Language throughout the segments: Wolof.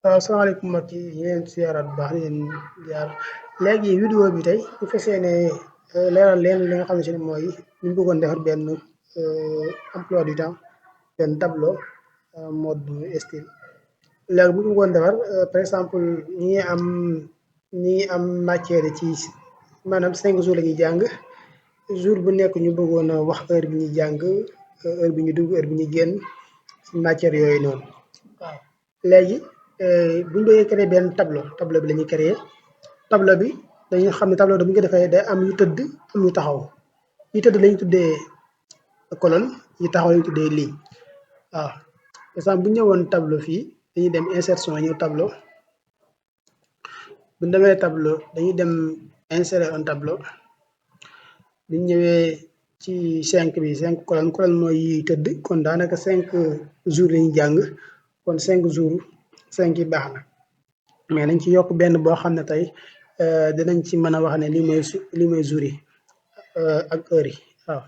Asalaamaaleykum mbokk yi ñu leen siyaaraat bu baax di leen ziar léegi vidéo bi tey bu fekkee ne leeral leen li nga xam ne si ne mooy ñu bëggoon defar benn emploi du temps benn tableau mode style léegi bu ñu bëggoon defar par exemple ñi am matière ci maanaam 5 jours la ñuy jàng jour bu nekk ñu bëggoon a wax heure bi ñuy jàng heure bi ñu dugg heure bi ñu génn si matière yooyu noonu waaw léegi bu ñu bëggee créer benn tableau bi la ñuy créer tableau bi dañuy xam ne tableau bi bu ñu ko defee day am yu tëdd am yu taxaw yu tëdd la ñuy tuddee colonne yu taxaw la ñuy tuddee ligne waaw par exemple bu ñu ñëwoon tableau fii dañuy dem insertion ñëw tableau bu ñu demee tableau dañuy dem insérer un tableau bu ñu ñëwee ci 5 bi 5 colonne mooy yi tëdd kon daanaka 5 jours la ñuy jàng kon 5 jours 5 yi baax na mais nañ ci yokk benn boo xam ne tey dinañ ci mën a wax ne lii mooy jours yi ak heure yi waaw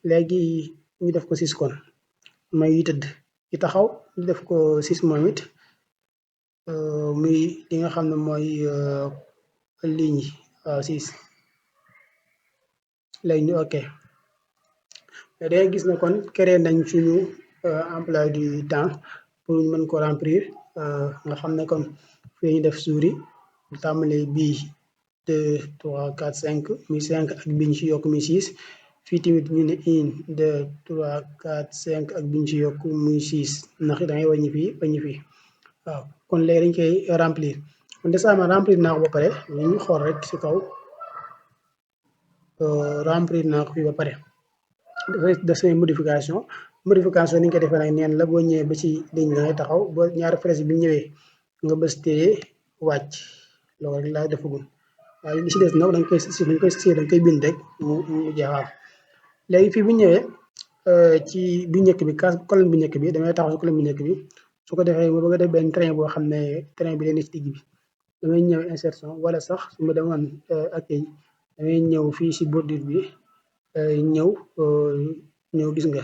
léegi ñu def ko 6 kon mooy yi tëdd yi taxaw ñu def ko 6 moom it muy li nga xam ne mooy ligne yi waaw 6 léegi ñu ok mais dangay gis ne kon créé nañ suñu emploi du temps pour ñu mën ko remplir nga xam ne kon fii ñu def jours yi tàmbalee bii 2 3 4 5 muy 5 ak bi ñu ci yokk muy 6 fii tamit ñu ne 1 2 3 4 5 ak bi ñu ci yokk muy 6 ndax dangay wàññi fii waaw kon léegi dañ koy remplir kon décemment remplir naa ko ba pare ñu xool rek ci kaw remplir naa ko fii ba pare dafay def say modification ni ñu ko defee nag neen la boo ñëwee ba ci ligne bi dangay taxaw ba ñaari flèche bi ñëwee nga bës téye wàcc loolu rek laa defagum waaye li ci des nag dañ koy bind rek mu jeexaam léegi fii bu ñëwee ci bi njëkk bi colonne bi njëkk bi damay taxaw ci colonne bi njëkk bi su ko defee ma bëgg a def benn train boo xam ne train bi leen ci digg bi damay ñëw insertion wala sax su ma demoon accueil damay ñëw fii si bordure bi ñëw gis nga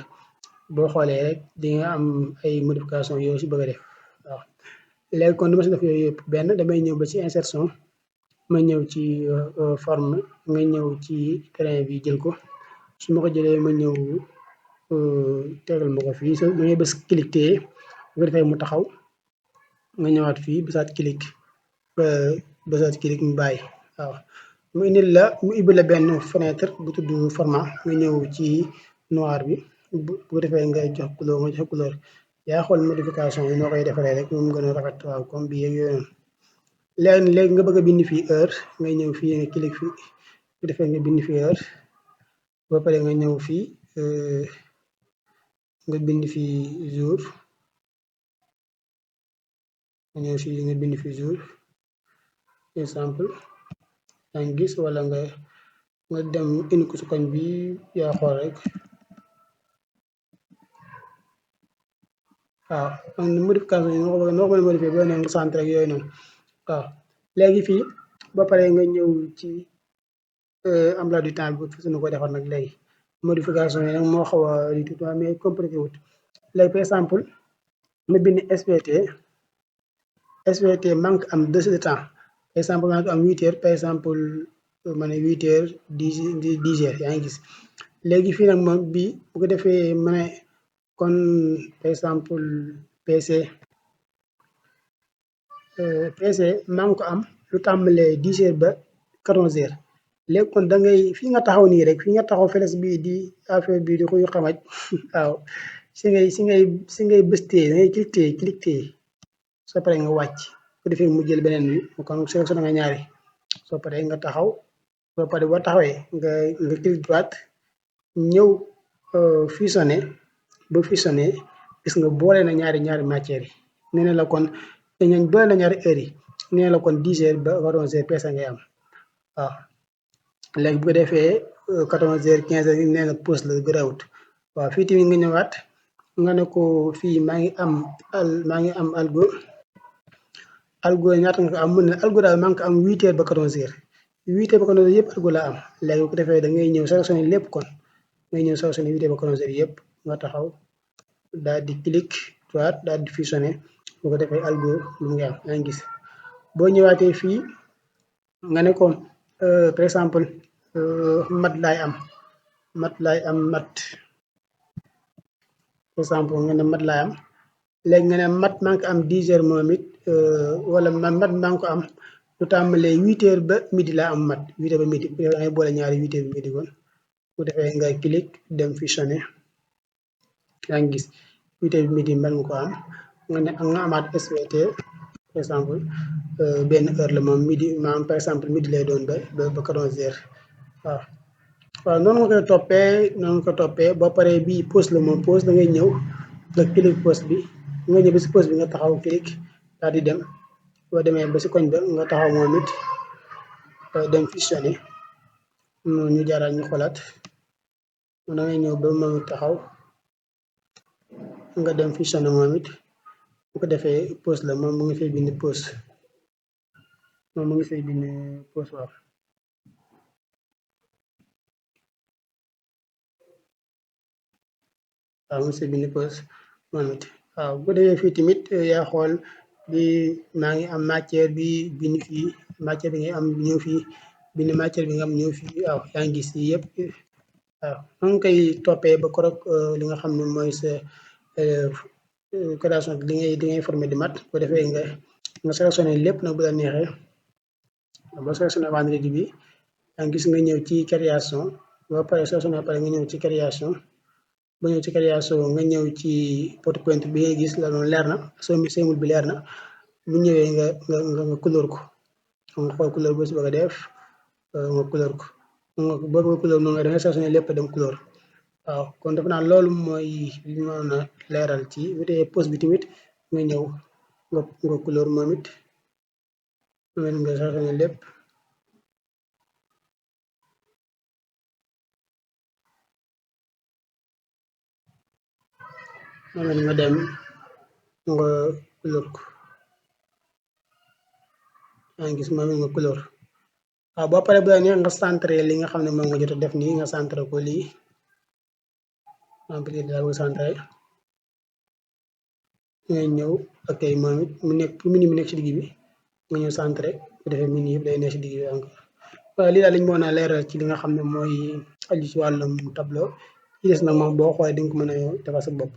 boo xoolee rek di nga am ay modification yoo si bëgg a def waaw léegi kon dama si def yooyu yëpp benn damay ñëw ba ci insertion ma ñëw ci forme nga ñëw ci train bi jël ko su ma ko jëlee ma ñëw tegal ma ko fii so ma ngay bës clic téye bu ko defee mu taxaw nga ñëwaat fii bësaat clic mu bàyyi waaw mu ubbi la benn fenêtre bu tudd format nga ñëw ci noir bi bu ko defee nga jox couleur yaa xool modification yi noo koy defaree rek moom gën a rafet waaw comme bi yeeg yooyu noonu léegi nga bëgg a bind fii heure ngay ñëw fii nga clic fii bu defee nga bind fii heure ba pare nga ñëw fii nga bind fii jour nga bind fii jour exemple yaa ngi gis wala nga dem indi ko si koñ bi yaa xool rek waaw man modification yi noo ko mën a modifier boo nee nga centre rek yooyu noonu waaw léegi fii ba pare nga ñëw ci emploi du temps bi fas na ko defar nag léegi modification yi nag moo xaw a li tuuti mais compliqué wut léegi par exemple ma bind SVT manque am 2 heures de temps par exemple manque am 8 heures par exemple ma ne 8 heures 10 heures yaa ngi gis léegi fii nag moom bii bu ko defee ma ne kon par exemple PC maa ngi ko am lu tàmbalee 10 heures ba 14 heures léegi kon da ngay fii nga taxaw nii rek fii nga taxaw feles bii di affaire bii di xuy xamaj waaw si ngay bës téye da ngay clic téye soo paree nga wàcc bu defee mu jël beneen bi kon sélectionné nga ñaari soo paree nga taxaw soo paree boo taxawee nga clic droite ñëw fusionné ba fusionné gis nga boole na ñaari matières yi nee na la kon ñooñ boole na ñaari heures yi nee na la kon 10 heures ba 14 heures PC ngay am waaw léegi bu ko defee 14 heures 15 heures nee na pause la gërawut waaw fii tamit nga ñëwaat nga ne ko fii maa ngi am algo ñaata nga ko am mun ne algo daal maa ngi ko am 8 heures ba 14 heures 8 heures ba 14 heures yëpp algo la am léegi bu ko defee da ngay ñëw sélectionné lépp kon ngay ñëw sélectionné 8 heures ba 14 heures yëpp nga taxaw daal di clic droite daal di fusionné bu ko defee algo lu ngay am yaa ngi gis boo ñëwaatee fii nga ne ko par exemple mat laay am mat par exemple nga ne mat laay am léegi nga ne mat maa ngi ko am 10 heures moom it wala man mat maa ngi ko am lu tàmbalee 8 heures ba midi laa am mat 8 heures ba midi da ngay boole ñaari 8 heures ba midi kon bu defee nga clic dem fusionné yaa ngi gis 8 heures ba midi mën nga ko am nga amaat SVT par exemple benn heure la moom midi maanaam par exemple midi lay doon ba 14 heures waaw. waaw noonu nga koy toppee boo paree bii pause la moom pause da ngay ñëw nga clic pause bi nga ñëw ba si pause bi nga taxaw clic daal di dem boo demee ba si koñ ba nga taxaw moom it dem fusionné ñu jaaraat ñu xoolaat da ngay ñëw ba moom it taxaw nga dem fusionné moom it bu ko defee pause la moom mu ngi fay bind pause moom mu ngi fay bind pause waaw. waaw mu ngi fay bind pause moom it waaw bu defee fii tamit yaa xool bi maa ngi am matière bi bind fii matière bi nga am ñëw fii bind matière bi nga am ñëw fii waaw yaa ngi gis yëpp waaw mu ngi koy toppee ba korok li nga xam ne mooy sa création li ngay formé di mat bu defee nga sélectionné lépp nag bu la neexee boo sélectionné vendredi bi yaa ngi gis nga ñëw ci création boo paree sélectionné pare nga ñëw ci création ba ñëw ci création nga ñëw ci porte-pointe bi ngay gis la noonu leer na symbole bi leer na bu ñëwee nga couleur ko nga xool couleur boo si bëgg a def nga couleur ko boo bëgg couleur noonu da nga sélectionné lépp dem couleur waaw kon defe naa loolu mooy li ma mën a leeral ci bu dee pause bi tamit nga ñëw nga couleur moom it nga sélectionné lépp moom it nga dem nga couleur ko yaa ngi gis moom it nga couleur waaw boo paree bu la neex nga centré li nga xam ne moom nga jot a def nii nga centré ko lii peut-être daa bëgg centré nga ñëw ok moom it mu nekk pour mini mu nekk ci digg bi nga ñëw centré bu defee mini yëpp day nekk ci digg bi encore waaw lii daal lañ mën a leeral ci li nga xam ne mooy aju ci wàllum tableau ci des nag moom boo xoolee di nga ko mën a defar sa bopp.